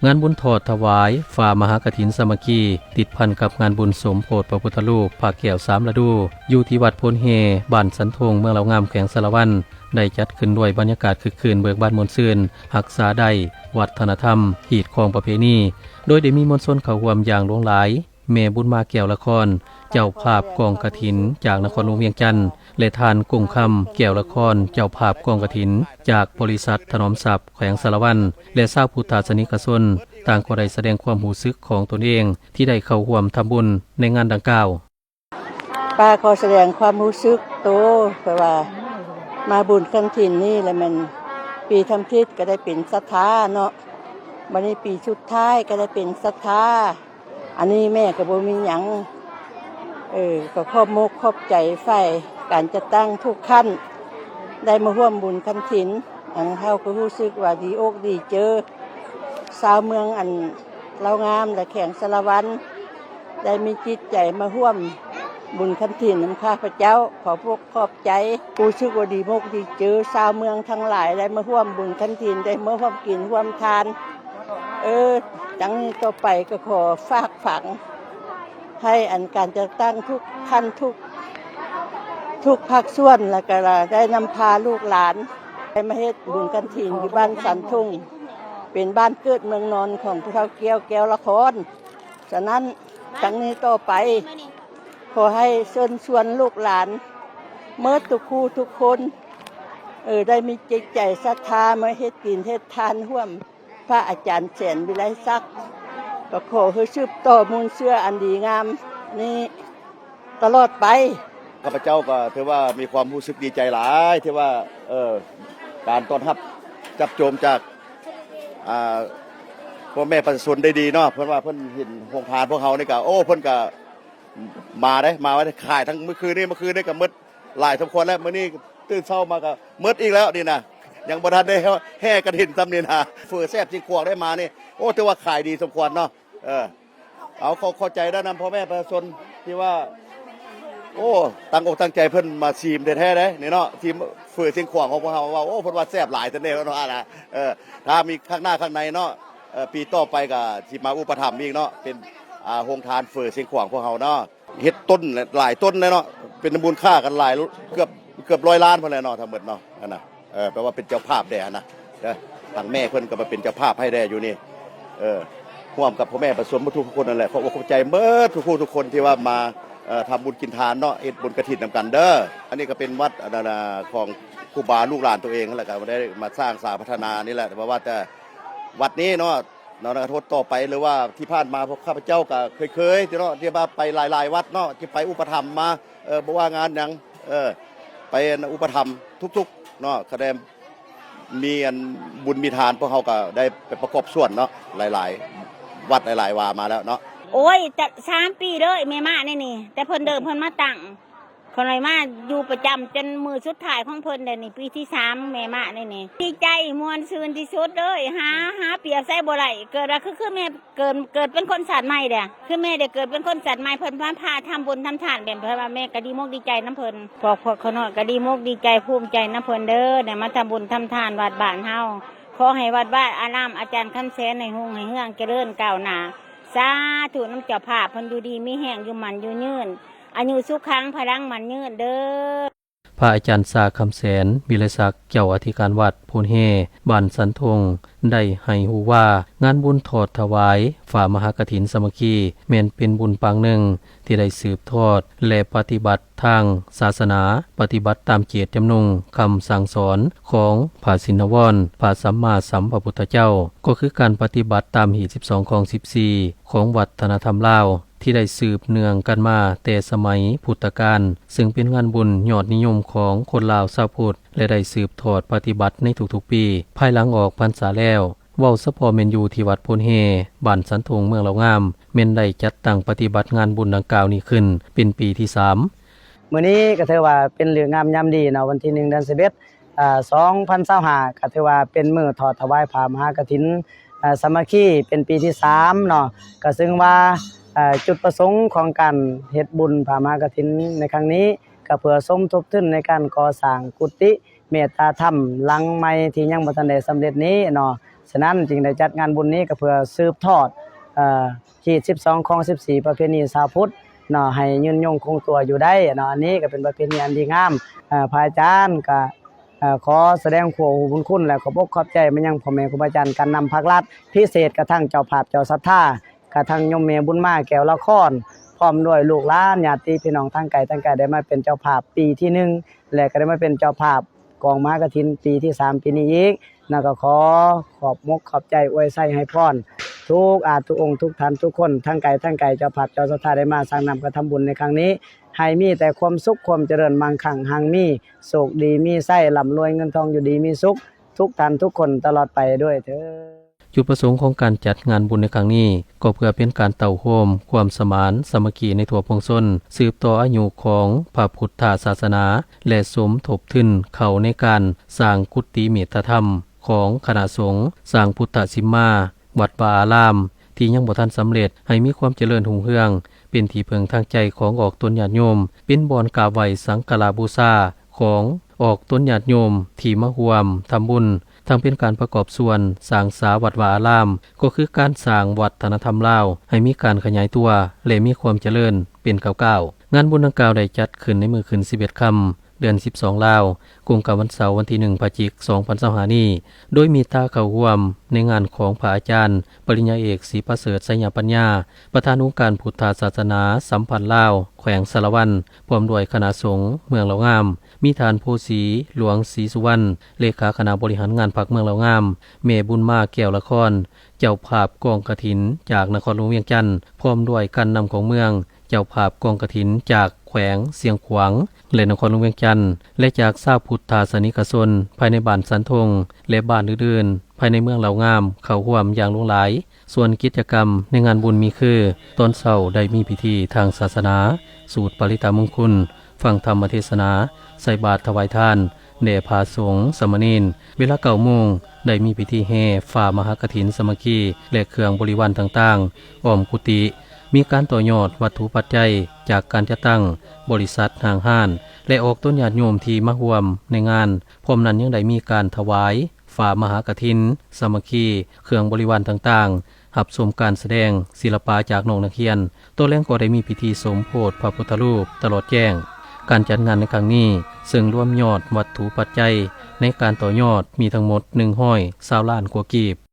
ງານບຸນທອດຖວາຍຝາມະຫາກະຖິນສາມັກຄີ ຕິດພັນກັບງານບຸນສົມໂພດພະພຸດທະຮູບພະແກ້ວສາມລະດູ ຢູ່ທີ່ວັດໂພນແຮ່ ບ້ານສັນທົ່ງ ເມືອງລາວງາມ ແຂວງສາລະວັນ ໄດ້ຈັດຂຶ້ນດ້ວຍບັນຍາກາດຄຶກຄື້ນ ເບີກບານມ່ວນຊື່ນ, ຮັກສາໄດ້ວັດທະນະທຳ, ຮີດຄອງປະເພນີ ໂດຍໄດ້ມີມວນຊົນເຂົ້າຮ່ວມຢ່າງຫຼວງຫຼາຍ. ແມ່ບຸນມາ ແກ້ວລະຄອນ ເຈົ້າພາບກອງກະຖິນຈາກນະຄອນຫຼວງວຽງຈັນ ແລະ ທ່ານ ກົງຄຳ ແກ້ວລະຄອນ ເຈົ້າພາບກອງກະຖິນຈາກບໍລິສັດຖະໜອມຊັບ ແຂວງສາລະວັນ ແລະ ຊາວພຸດທະສາສະນິກະຊົນ ຕ່າງກໍໄດ້ສະແດງຄວາມຮູ້ສຶກຂອງຕົນເອງ ທີ່ໄດ້ເຂົ້າຮ່ວມທຳບຸນໃນງານດັ່ງກ່າວ. ປ້າຂໍສະແດງຄວາມຮູ້ສຶກໂຕ ເພາະວ່າມາບຸນກະຖິນນີ້ ແລ້ວແມ່ນປີທຳອິດກໍໄດ້ເປັນສັດທາເນາະ, ບັດນີ້ປີສຸດທ້າຍກໍໄດ້ເປັນສັດທາ. ອັນນີ້ແມ່ກໍບໍ່ມີຫຍັງ ເອີ ກໍຂອບມົກຂອບໃຈຝ່າຍການຈັດຕັ້ງທຸກຂັ້ນ ໄດ້ມາຮ່ວມບຸນກະຖິນ. ອັນເຮົາກໍຮູ້ສຶກວ່າດີອົກດີເຈີ ຊາວເມືອງອັນລາວງາມ ແລະ ແຂວງສາລະວັນ ໄດ້ມີຈິດໃຈມາຮ່ວມບຸນກະຖິນນຳຂ້າພະເຈົ້າ. ຂອບອົກຂອບໃຈ ຮູ້ສຶກວ່າດີມົກດີເຈີ ຊາວເມືອງທັງຫຼາຍໄດ້ມາຮ່ວມບຸນກະຖິນ ໄດ້ມາຮ່ວມກິນຮ່ວມທານ. ເອີ ຈັ່ງນີ້ຕໍ່ໄປກໍຂໍຝາກຝັງ ໃຫ້ອັນການຈັດຕັ້ງທຸກຂັ້ນທຸກ ທຸກພາກສ່ວນ ແລ້ວກໍໄດ້ນຳພາລູກຫຼານໄດ້ມາເຮັດບຸນກະຖິນຢູ່ບ້ານສັນທົ່ງ ເປັນບ້ານເກີດເມືອງນອນຂອງຜູ້ເຖົ້າແກ້ວ ແກ້ວລະຄອນ. ສະນັ້ນ ຈັ່ງນີ້ຕໍ່ໄປ ຂໍໃຫ້ເຊີນຊວນລູກຫຼານເໝິດທຸກຄູ່ທຸກຄົນ ເອີ ໄດ້ມີຈິດໃຈສັດທາມາເຮັດກິນເຮັດທານຮ່ວມ ພະອາຈານແສນວິໄລສັກ ກໍຂໍໃຫ້ສືບຕໍ່ມູນເຊື້ອອັນດີງາມນີ້ຕະຫຼອດໄປ. ຂ້າພະເຈົ້າກໍຖືວ່າມີຄວາມຮູ້ສຶກດີໃຈຫຼາຍ ທີ່ວ່າ ເອີ ການຕ້ອນຮັບຈັບໂຈມຈາກ ອ່າ ພໍ່ແມ່ປະຊາຊົນໄດ້ດີເນາະ. ເພິ່ນວ່າເພິ່ນເຫັນໂຮງທານພວກເຮົານີ້ກໍ ໂອ້ ເພິ່ນກໍມາເດ້ ມາໄວ້ເດ້ ຂາຍທັງມື້ຄືນນີ້ ມື້ຄືນນີ້ກໍໝົດ ຫຼາຍສົມຄວນແລ້ວ. ມື້ນີ້ຕື່ນເຊົ້າມາກໍໝົດອີກແລ້ວນີ້ນະ ຍັງບໍ່ທັນໄດ້ແຫ່ກະຖິນຊ້ຳນີ້ນະ. ເຝີແຊບຊຽງຂວາງໄດ້ມານີ້ ໂອ້ ຖືວ່າຂາຍດີສົມຄວນເນາະ. ເອີ ເອົາ ເຂົ້າ ເຂົ້າໃຈນຳພໍ່ແມ່ປະຊາຊົນທີ່ວ່າ ໂອ້ ຕັ້ງອົກຕັ້ງໃຈເພິ່ນມາຊີມແທ້ໆເດ້ນີ້ເນາະ. ຊີມເຝີຊຽງຂວາງຂອງພວກເຮົາ ວ່າ ໂອ້ ເພິ່ນວ່າແຊບຫຼາຍແທ້ເດ້ເນາະ. ເອີ ຖ້າມີຄັ້ງໜ້າຄັ້ງໃນເນາະ ເອີ ປີຕໍ່ໄປກໍຊິມາອຸປະຖຳອີກເນາະ ເປັນ ອ່າ ໂຮງທານເຝີຊຽງຂວາງພວກເຮົາເນາະ. ເຮັດຕົ້ນຫຼາຍຕົ້ນແລ້ວເນາະ ເປັນມູນຄ່າກັນຫຼາຍ ເກືອບ ເກືອບຮ້ອຍລ້ານພຸ້ນແຫຼະເນາະ ທັງໝົດເນາະ. ອັນນະ ເອີ ແປວ່າເປັນເຈົ້າພາບແດ່ຫັ້ນນະ ທາງແມ່ເພິ່ນກໍມາເປັນເຈົ້າພາບໃຫ້ແດ່ຢູ່ນີ້ ເອີ ຮ່ວມກັບພໍ່ແມ່ປະຊາຊົນໝົດທຸກຄົນນັ້ນແຫຼະ. ຂໍອົກຂອບໃຈໝົດທຸກຜູ້ທຸກຄົນທີ່ວ່າມາ ເອີ ທຳບຸນກິນທານເນາະ ເຮັດບຸນກະຖິນນຳກັນເດີ. ອັນນີ້ກໍເປັນວັດ ອັນນັ້ນນະ ຂອງຄູບາລູກຫຼານຕົວເອງຫັ້ນແຫຼະ ກໍໄດ້ມາສ້າງສາພັດທະນານີ້ແຫຼະ. ບໍ່ວ່າແຕ່ວັດນີ້ເນາະ ເນາະ ໃນອະນາຄົດຕໍ່ໄປ ຫຼືວ່າທີ່ຜ່ານມາ ພວກຂ້າພະເຈົ້າກໍເຄີຍໆເນາະ ທີ່ວ່າໄປຫຼາຍໆວັດເນາະ ທີ່ໄປອຸປະຖຳມາ ເອີ ບໍ່ວ່າງານຫຍັງ ເອີ ໄປອຸປະຖຳທຸກໆເນາະ ກະໄດ້ມີອັນບຸນມີທານ ພວກເຮົາກໍໄດ້ໄປປະກອບສ່ວນເນາະ ຫຼາຍໆວັດຫຼາຍໆວາມາແລ້ວເນາະ. ໂອ້ຍ ແຕ່ສາມປີເດີ ແມ່ມາໃນນີ້ ແຕ່ເພິ່ນເດີມເພິ່ນມາຕັ້ງ ຂ້ອຍມາຢູ່ປະຈຳຈົນມື້ສຸດທ້າຍຂອງເພິ່ນແລ້ວນີ້ ປີທີສາມແມ່ມານີ້ນີ້ ດີໃຈມ່ວນຊື່ນທີ່ສຸດເລີຍ ຫາ ຫາປຽບໃສ່ບໍ່ໄດ້ ເກີດວ່າ ຄື ຄືແມ່ເກີດ ເກີດເປັນຄົນຊາດໃໝ່ແລ້ວ ຄືແມ່ໄດ້ເກີດເປັນຄົນຊາດໃໝ່ ເພິ່ນມາພາທຳບຸນທຳທານແບບ ເພິ່ນວ່າແມ່ກໍດີມົກດີໃຈນຳເພິ່ນ ພວກ ພວກຂ້ານ້ອຍກໍດີມົກດີໃຈພູມໃຈນຳເພິ່ນເດີ ໄດ້ມາທຳບຸນທຳທານວັດບ້ານເຮົາ ຂໍໃຫ້ວັດວາອາລາມອາຈານຄຳແສນໃຫ້ຮຸ່ງໃຫ້ເຮືອງຈະເລີນກ້າວໜ້າ ສາທຸນຳເຈົ້າພາບເພິ່ນຢູ່ດີມີແຮງ ຢູ່ໝັ້ນຢູ່ຍືນ ອາຍຸສຸຂັງພະລັງໝັ້ນຍືນເດີ. ພະອາຈານສາ ຄຳແສນ ວິໄລສັກ ເຈົ້າອະທິການວັດໂພນແຮ່ ບ້ານສັນທົ່ງ ໄດ້ໃຫ້ຮູ້ວ່າ ງານບຸນທອດຖວາຍຝາມະຫາກະຖິນສາມັກຄີ ແມ່ນເປັນບຸນປາງໜຶ່ງທີ່ໄດ້ສືບທອດ ແລະ ປະຕິບັດທາງສາສະໜາ, ປະຕິບັດຕາມເຈດຈຳນົງຄຳສັ່ງສອນຂອງພະຊິນນະວອນ ພະສຳມາສຳພະພຸດທະເຈົ້າ, ກໍຄືການປະຕິບັດຕາມຮີດສິບສອງຄອງສິບສີ່ ຂອງວັດທະນະທຳລາວ ທີ່ໄດ້ສືບເນື່ອງກັນມາແຕ່ສະໄໝພຸດທະການ, ເຊິ່ງເປັນງານບຸນຍອດນິຍົມຂອງຄົນລາວຊາວພຸດ ແລະ ໄດ້ສືບທອດປະຕິບັດໃນທຸກໆປີ ພາຍຫຼັງອອກພັນສາແລ້ວ. ເວົ້າສະເພາະແມ່ນຢູ່ທີ່ວັດໂພນແຮ່ ບ້ານສັນທົ່ງ ເມືອງລາວງາມ ແມ່ນໄດ້ຈັດຕັ້ງປະຕິບັດງານບຸນດັ່ງກ່າວນີ້ຂຶ້ນເປັນປີທີສາມ. ມື້ນີ້ກໍຖືວ່າເປັນເລີກງາມຍາມດີເນາະ, ວັນທີໜຶ່ງ ເດືອນສິບເອັດ ອາ ສອງພັນຊາວຫ້າ ກໍຖືວ່າເປັນມື້ທອດຖວາຍຜ້າມະຫາກະຖິນ ອາ ສາມັກຄີເປັນປີທີສາມເນາະ. ກໍເຊິ່ງວ່າ ອາ ຈຸດປະສົງຂອງການເຮັດບຸນຜ້າມະຫາກະຖິນໃນຄັ້ງນີ້ ກໍເພື່ອສົມທົບທຶນໃນການກໍ່ສ້າງກຸຕິເມດຕາທຳຫຼັງໃໝ່ທີ່ຍັງບໍ່ທັນໄດ້ສຳເລັດນີ້ເນາະ. ສະນັ້ນຈຶ່ງໄດ້ຈັດງານບຸນນີ້ກໍເພື່ອສືບທອດ ເອີ ຮີດສິບສອງ ຄອງສິບສີ່ ປະເພນີຊາວພຸດເນາະ ໃຫ້ຍືນຍົງຄົງຕົວຢູ່ໄດ້ເນາະ. ອັນນີ້ກໍເປັນປະເພນີອັນດີງາມ. ເອີ ພະອາຈານກໍ ເອີ ຂໍສະແດງຄວາມຮູ້ບຸນຄຸນ ແລະ ຂອບອົກຂອບໃຈມາຍັງພໍ່ແມ່ຄູບາອາຈານ ການນຳພາກລັດ ພິເສດກະທັງເຈົ້າພາບເຈົ້າສັດທາ ກະທັງໂຍມແມ່ບຸນມາແກ້ວລະຄອນ ພ້ອມດ້ວຍລູກຫຼານຍາດຕິພີ່ນ້ອງທາງໄກທາງໄກ ໄດ້ມາເປັນເຈົ້າພາບປີທີໜຶ່ງ ແລະ ກໍໄດ້ມາເປັນເຈົ້າພາບກອງມະຫາກະຖິນປີທີສາມ ປີນີ້ອີກ. ນະ ກໍຂໍຂອບມົກຂອບໃຈອວຍໄຊໃຫ້ພອນ ທຸກອາດທຸກອົງ ທຸກທ່ານທຸກຄົນ ທັງໄກທັງໄກ ເຈົ້າພາບເຈົ້າສັດທາໄດ້ມາສ້າງນ້ຳກະທຳບຸນໃນຄັ້ງນີ້ ໃຫ້ມີແຕ່ຄວາມສຸກຄວາມຈະເລີນ ມັງຄັງຮັ່ງມີ ໂຊກດີມີໄຊ ລ່ຳລວຍເງິນທອງ ຢູ່ດີມີສຸກ ທຸກທ່ານທຸກຄົນຕະຫຼອດໄປດ້ວຍເທີ້ນ. ຈຸດປະສົງຂອງການຈັດງານບຸນໃນຄັ້ງນີ້ ກໍເພື່ອເປັນການເຕົ້າໂຮມຄວາມສະໝານສາມັກຄີໃນທົ່ວປວງຊົນ, ສືບຕໍ່ອາຍຸຂອງພະພຸດທະສາສະໜາ ແລະ ສົມທົບທຶນເຂົ້າໃນການສ້າງກຸຕິເມດຕະທຳຂອງຄະນະສົງ, ສ້າງພຸດທະສິມມາ ວັດວາອາລາມທີ່ຍັງບໍ່ທັນສຳເລັດ ໃຫ້ມີຄວາມຈະເລີນຮຸ່ງເຮືອງ, ເປັນທີ່ເພິ່ງທາງໃຈຂອງອອກຕົນຍາດໂຍມ, ເປັນບ່ອນກາບໄຫວ້ສັກກາລະບູຊາຂອງອອກຕົນຍາດໂຍມທີ່ມາຮ່ວມທຳບຸນ, ທັງເປັນການປະກອບສ່ວນສ້າງສາວັດວາອາລາມ, ກໍຄືການສ້າງວັດທະນະທຳລາວໃຫ້ມີການຂະຫຍາຍຕົວ ແລະ ມີຄວາມຈະເລີນເປັນກ້າວໆ. ງານບຸນດັ່ງກ່າວໄດ້ຈັດຂຶ້ນໃນມື້ຂຶ້ນສິບເອັດຄ່ຳ ເດືອນສິບສອງລາວ, ກົງກັບວັນເສົາ ວັນທີໜຶ່ງ ພະຈິກ ສອງພັນຊາວຫ້ານີ້, ໂດຍມີຕາເຂົ້າຮ່ວມໃນງານຂອງພະອາຈານປະລິນຍາເອກ ສີປະເສີດ ໄຊຍະປັນຍາ, ປະທານອົງການພຸດທະສາສະໜາສຳພັນລາວ ແຂວງສາລະວັນ, ພ້ອມດ້ວຍຄະນະສົງເມືອງເລົ່າງາມ, ມີທ່ານ ໂພສີ ຫຼວງສີສຸວັນ ເລຂາຄະນະບໍລິຫານງານພັກເມືອງເລົ່າງາມ, ແມ່ບຸນມາ ແກ້ວລະຄອນ ເຈົ້າພາບກອງກະຖິນຈາກນະຄອນຫຼວງວຽງຈັນ, ພ້ອມດ້ວຍການນຳຂອງເມືອງ, ເຈົ້າພາບກອງກະຖິນຈາກແຂວງຊຽງຂວາງ ແລະ ນະຄອນຫຼວງວຽງຈັນ ແລະ ຈາກຊາວພຸດທາສະນິກະຊົນພາຍໃນບ້ານສັນທົງ ແລະ ບ້ານອື່ນໆ ພາຍໃນເມືອງເລົ່າງາມ ເຂົ້າຮ່ວມຢ່າງຫຼວງຫຼາຍ. ສ່ວນກິດຈະກຳໃນງານບຸນມີຄື, ຕອນເຊົ້າໄດ້ມີພິທີທາງສາສະໜາ, ສູດປະລິດຕະມຸງຄຸນ, ຟັງທຳມະເທສະໜາ, ໃສ່ບາດຖວາຍທານ ແດ່ພະສົງສາມະເນນ. ເວລາເກົ້າໂມງ ໄດ້ມີພິທີແຫ່ຟ້າມະຫາກະຖິນສາມັກຄີ ແລະ ເຄື່ອງບໍລິວານຕ່າງໆ ອ້ອມກຸຕິ. ມີການຕໍ່ຍອດວັດຖຸປັດໄຈຈາກການຈັດຕັ້ງບໍລິສັດຫ້າງຮ້ານ ແລະ ອອກຕົນຍາດໂຍມທີ່ມາຮ່ວມໃນງານ. ພ້ອມນັ້ນຍັງໄດ້ມີການຖວາຍ ຝາມະຫາກະຖິນສາມັກຄີ, ເຄື່ອງບໍລິວານຕ່າງໆ, ຮັບຊົມການສະແດງສິລະປະຈາກນ້ອງນັກຮຽນ. ຕໍ່ແລງກໍໄດ້ມີພິທີສົມໂພດພະພຸດທະຮູບຕະຫຼອດແຈ້ງ. ການຈັດງານໃນຄັ້ງນີ້ ເຊິ່ງລວມຍອດວັດຖຸປັດໄຈໃນການຕໍ່ຍອດມີທັງໝົດໜຶ່ງຮ້ອຍຊາວລ້ານກວ່າກີບ.